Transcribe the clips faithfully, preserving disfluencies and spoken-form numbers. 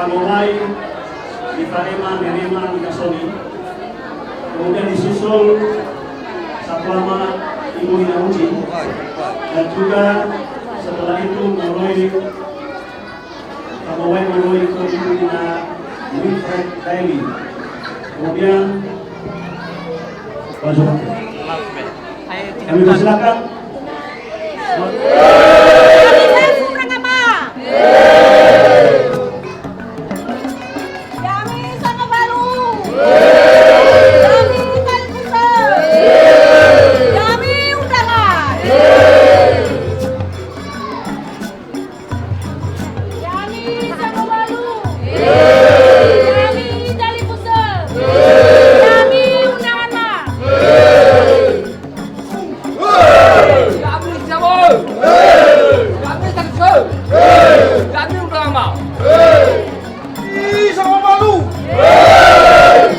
Mulai difarema, nerema, nikasoni. Kemudian disusul Satwama Ibu Ina Uji. Dan juga setelah itu mulai Pegawai Moroi Kodim Ina Wilfred Daily. Kemudian, Pak Jokowi. Kami persilakan. Kami Saiful Rangama. Kami Sangobalu. Kami Talifusö. Kami undangan. Ya'ami Sangobalu. Ya'ami Talifusö. Ya'ami undangan ma. Ya'ami Sangobalu. Ya'ami Talifusö. Ya'ami undangan ma. Isa Mamalu.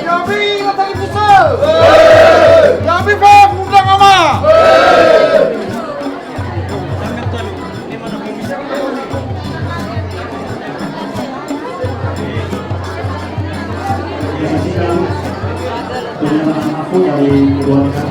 Ya'ami Talifusö. Ya'ami Fef Muda Ngama. Pernyataan aku dari keluarga.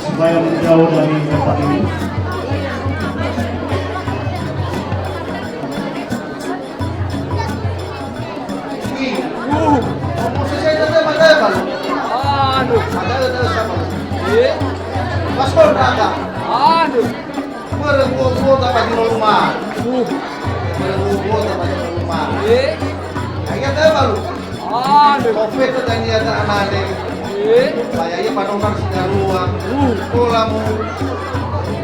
Supaya menjauh dari tempat ini. Ih, uh, opo selesai tadi, mata ya, Bang? Aduh. Mata ya, tadi sama. Eh? Paspor berangkat. Aduh. Börö buo-buo dapat di rumah. Uh. Börö buo-buo dapat di rumah. Eh? Ayo, tadi, Bang. Aduh. Covid itu tadi ada anak-anak. Eh? Saya ini panonan si darua. Uh. Pola mu,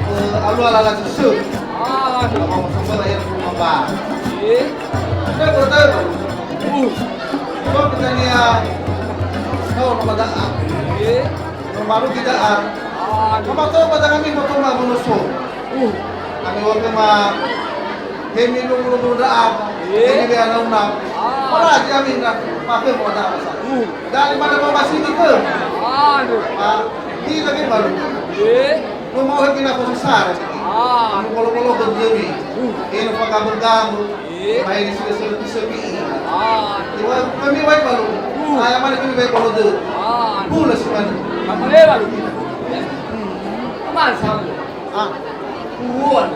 eh, alua lala susu. Aduh. Kalau mau sambal air rumah, Bang. Eh? Ada bertahu. Uh. Kalau kita niat, kau nama da'a. Eh? Nama lu kita ah. Aduh. Nama tahu pada kami, mau tahu nama nusu. Uh. Kami waktu ma, kami lu lu lu da'a. Eh? Kami be anak unang. Ah. Malah kami nak pakai mau da'a. Uh. Dari mana mau masih gitu? Aduh. Ah, ini lagi baru. Eh? Lu mau lagi nak susah. Ah. Lu kalau-kalau berdiri. Uh. Ini pakai bergabung. Iya. Main di sini sepi-sepi. Ah. Iwa, kami baik balu. Uh. Saya mana kami baik balu tu. Ah. Pula sih mana. Kamu lewat. Hmm. Aman sama. Ah. Uwan.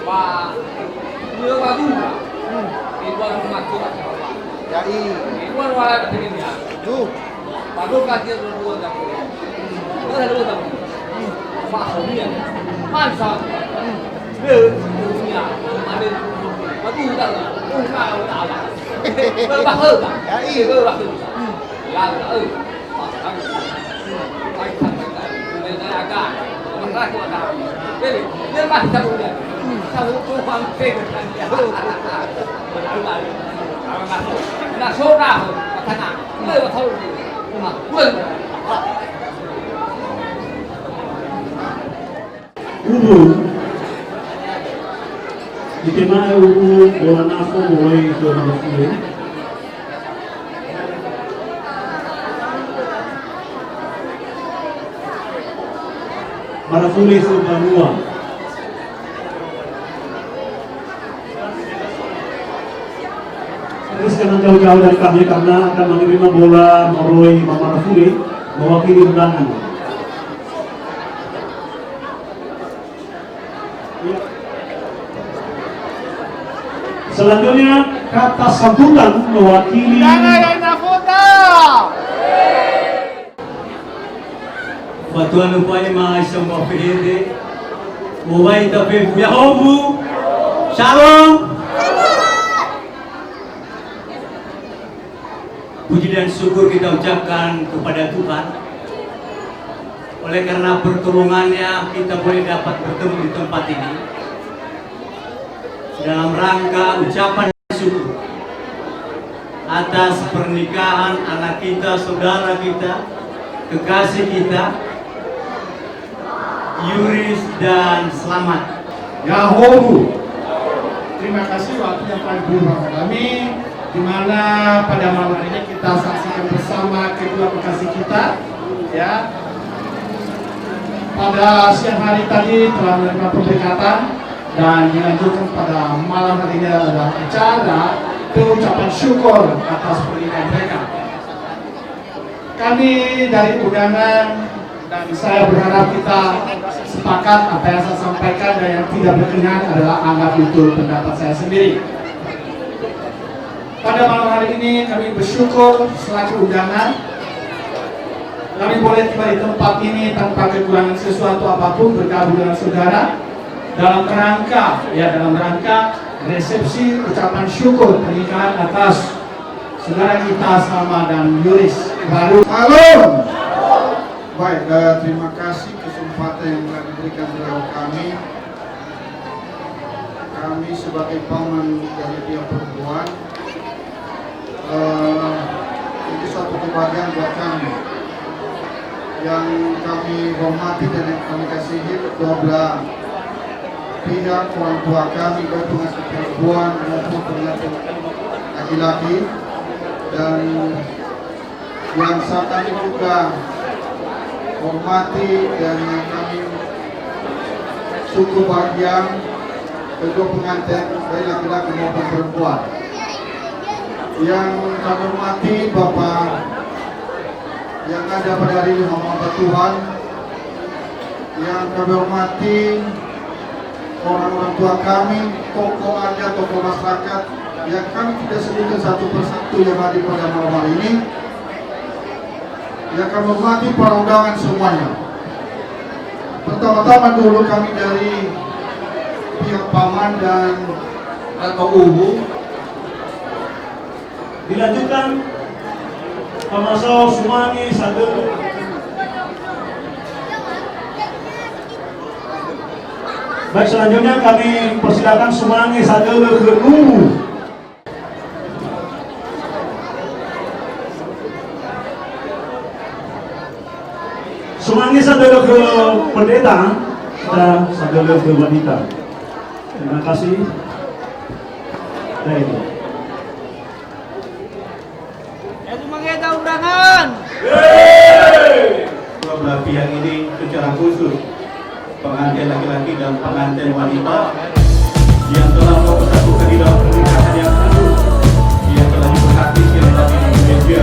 Wah. Dia baru. Hmm. Iwan rumah tu. Ya, i. Iwan wala begini ya. Tuh. Padahal dia dua-dua tak boleh. Dia dua tak boleh. Pak Sonia. Mansa. Dia dunia. Ada. Bagus tak? Oh, kau tak ada. Berbahaya tak? Ya, iya. Berbahaya. Ya, tak. Pak, kami. Baik, tak. Dia masih tak boleh. Tahu tu bangke. Nah, so dah. Kata nak. Ubu. Itema'e ubu bola nafo moroi khö Marafule. Marafule so banua. Terus jangan jauh-jauh dari kami karena akan menerima bola moroi Mama Rafuli mewakili undangan. Selanjutnya kata sambutan mewakili. Jangan ada Nafota. Fatua lupa ema aisyah mafehede. Mowai tapebu. Yahobu. Shalom. Puji dan syukur kita ucapkan kepada Tuhan. Oleh karena pertolongannya, kita boleh dapat bertemu di tempat ini dalam rangka ucapan syukur atas pernikahan anak kita, saudara kita, kekasih kita, Yuris dan Selamat. Yahoo. Terima kasih waktunya telah diberi kepada kami, di mana pada malam hari ini kita saksikan bersama kedua kekasih kita, ya. Pada siang hari tadi telah menerima pemberkatan dan dilanjutkan pada malam hari ini adalah acara pengucapan syukur atas pernikahan mereka. Kami dari undangan dan saya berharap kita sepakat apa yang saya sampaikan dan yang tidak berkenan adalah anggap itu pendapat saya sendiri. Pada malam hari ini kami bersyukur selaku undangan kami boleh tiba di tempat ini tanpa kekurangan sesuatu apapun, bergabung dengan saudara dalam rangka, ya, dalam rangka resepsi ucapan syukur pernikahan atas saudara kita Sama dan Yuris baru. Halo. Baik, eh, terima kasih kesempatan yang telah diberikan kepada kami. Kami sebagai paman dari pihak perempuan, eh, itu suatu kebahagiaan buat kami. Yang kami hormati dan yang kami kasihi kedua belah pihak orang tua kami, baik pengantin perempuan maupun pengantin laki-laki, dan yang sangat kami juga hormati dan yang kami cukup bahagia, kedua pengantin, baik laki-laki maupun perempuan. Yang kami hormati Bapak yang ada pada hari ini, hamba Tuhan. Yang kami hormati orang-orang tua kami, tokoh adat, tokoh masyarakat, yang kami tidak sebutkan satu persatu yang hadir pada malam hari ini. Yang kami hormati para undangan semuanya. Pertama-tama dulu kami dari pihak paman dan atau uwu. Dilanjutkan, pamasao sumange sadölu. Baik, selanjutnya kami persilakan sumange sadölu khö uwu. Sumange sadölu khö pendeta, dan sadölu khö wanita. Terima kasih. Baik. Ya, sumange undangan. Dua belah pihak ini secara khusus pengantin laki-laki dan pengantin wanita yang telah mempersatukan di dalam pernikahan yang kudus, yang telah diberkati siang tadi di gereja.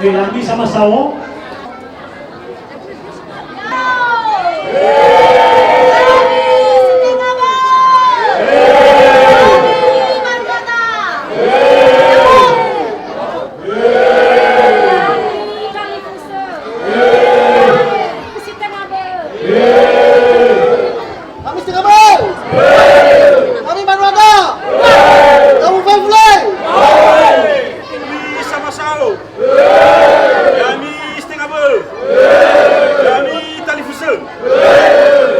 Ya'ami sama sao. Kami setengah bel. Kami manuaga. Kamu five fly. Kami sama sao. Kami setengah bel. Kami talifusö.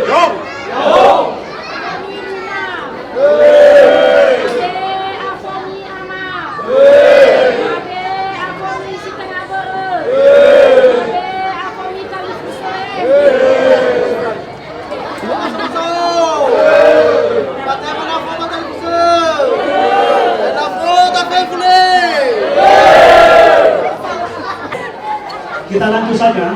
Yom. Kita lanjut saja.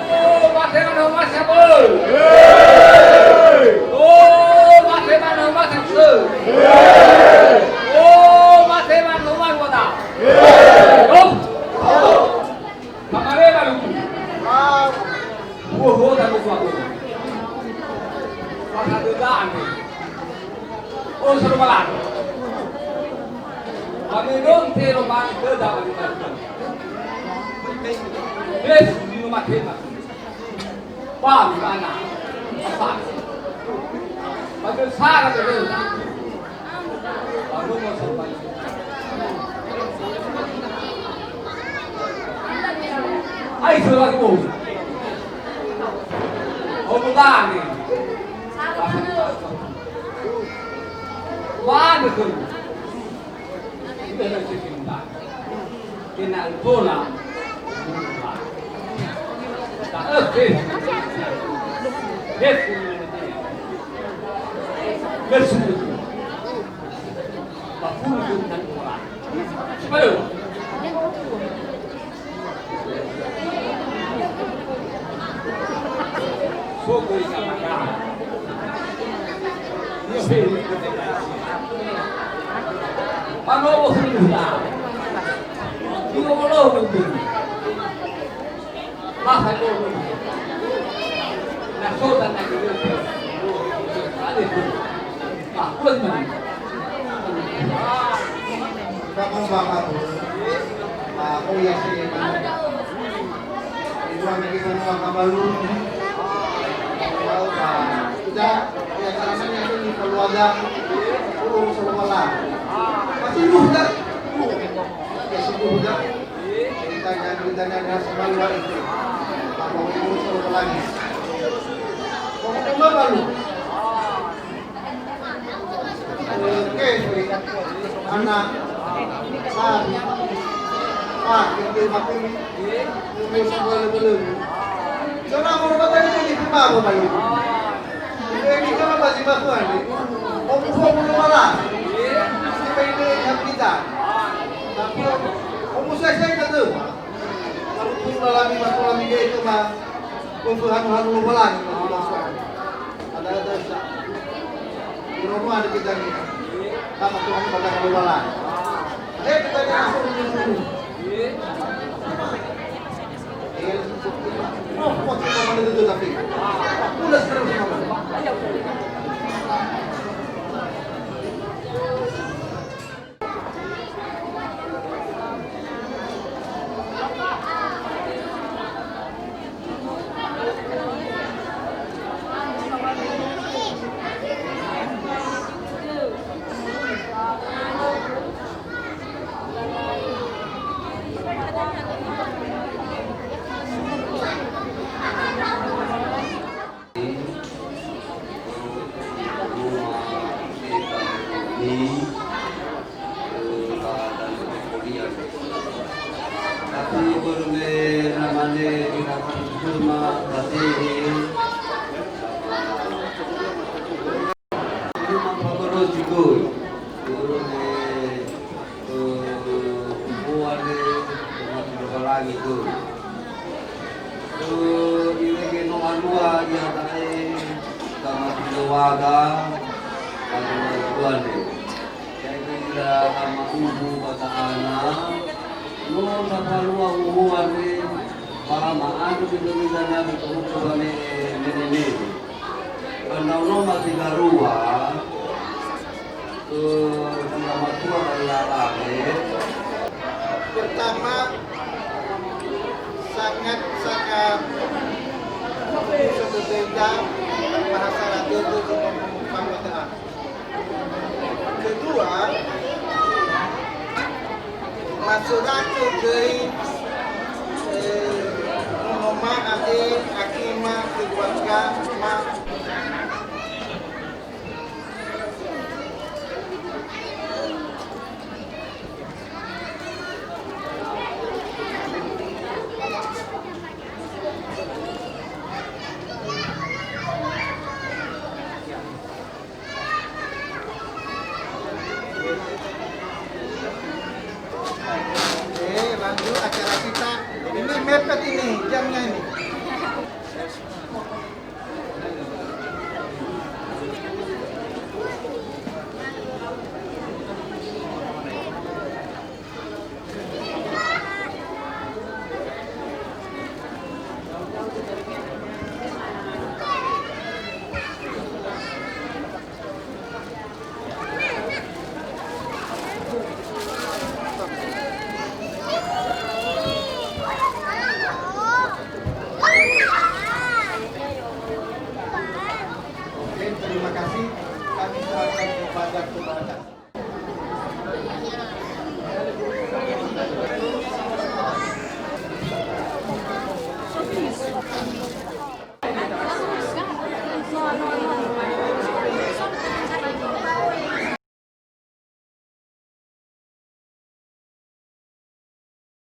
Oh, mate man Hamas, ya, bol. Oh, mate man Hamas, ya, bol. Oh, mate man Hamas, wada. Oh. Pamare baluku. Buah hoda buku aku. Maka deda ande. Oh, seru malam. Kami dong tero bang deda bagi baluku. Yes, di rumah tema. Ba mibana. Ba. Ba dösara dödöda. Ba nomo sampai. Ai sura ko. Omo dani. Ba dödöda. Ena'ö tola. Da'ö fefu. Fefu. Fefu. Ba fulu guru nan tola. Ayo. Sogo ika maka. Manowo suluhula. Iwo wolohu. Masa wolohu. Na soda na gede. Ada tu. Ah, kuat mana? Kamu bapak tu. Ah, oh ya sih. Itu ambil kita mau kabalu. Tahu, Pak. Sudah, ya, karena ini keluarga. Oh, sekolah. Masih muda. Masih muda. Kita yang, kita yang harus keluar itu. Bapak Ibu sekolah lagi. Mau ke mana balu? Oke, anak, sari, ah, kete materi, kete sekolah belum. Sana mau kata ini di rumah apa balu? Ini kan apa sih, Mas, tuan? Mau buka belum malah? Ini main di hak kita. Tapi, mau saya, saya kata, kalau pun dalam lima, kalau lima itu mah, Gofu hanu-hanu Lowalangi, Mas Tuan. Ada-ada sa. Di rumah ada kita ni. Sama Tuhan pada Lowalangi. Eh, kita ni langsung dulu. Eh, oh, kok kita mana itu tapi? Udah sekarang sama. Eh, irege no alua iada'e, gamati lowaga, Tuande. Yaitu ira ama ubu ba ta'ana, no tapalua huhuande, ba ma'andrö bidö-bidö nabi tohuku ba me'e mene-mene. Ba ndraono mati darua, eh, ira matua ba ira alawe. Pertama, sangat-sangat berbeda bahasa Raja itu dengan pembukaan. Kedua, masyarakat göi, eh, nono ma ade, akhi ma, keluarga ma. Oke, lanjut acara kita. Ini mepet ini jamnya ini.